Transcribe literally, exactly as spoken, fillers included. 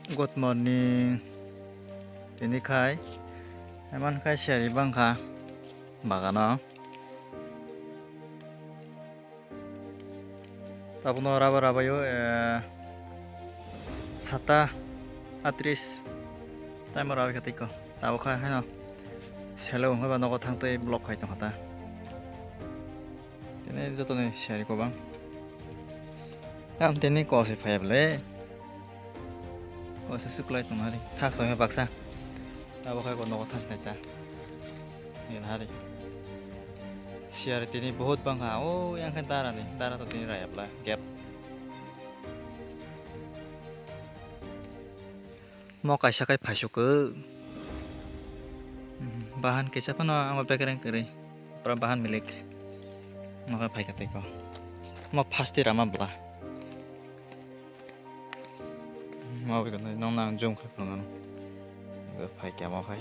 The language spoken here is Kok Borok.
Good morning. Tini khai, eman khai seri bangkha bagano. Tabukno raba rabaio, eh, sata atris time rabai kha tiko. Tabuk khai haino selo wngkha ba nogo thangtwi block khai tongkha ta. Tini jotoni seri kobang. Am tini kose phai bwle. Kose suklai tong hari. Thak soi baksa. Abo khai ko nogo thas nai ta. Ni hari. Siar tini bahut bangkha. O yang khe dara ni. Dara to tini raya bwla. Gap. Mo kaisa kai phaisuk khe. Bahan kisa phano amo bekereng kwrwi. Pura bahan milik. Mo kai phaikha tei ko. Mo phasti rama bwla. Mo bai kono nong nang jum khai phano. Phaikha mo khai.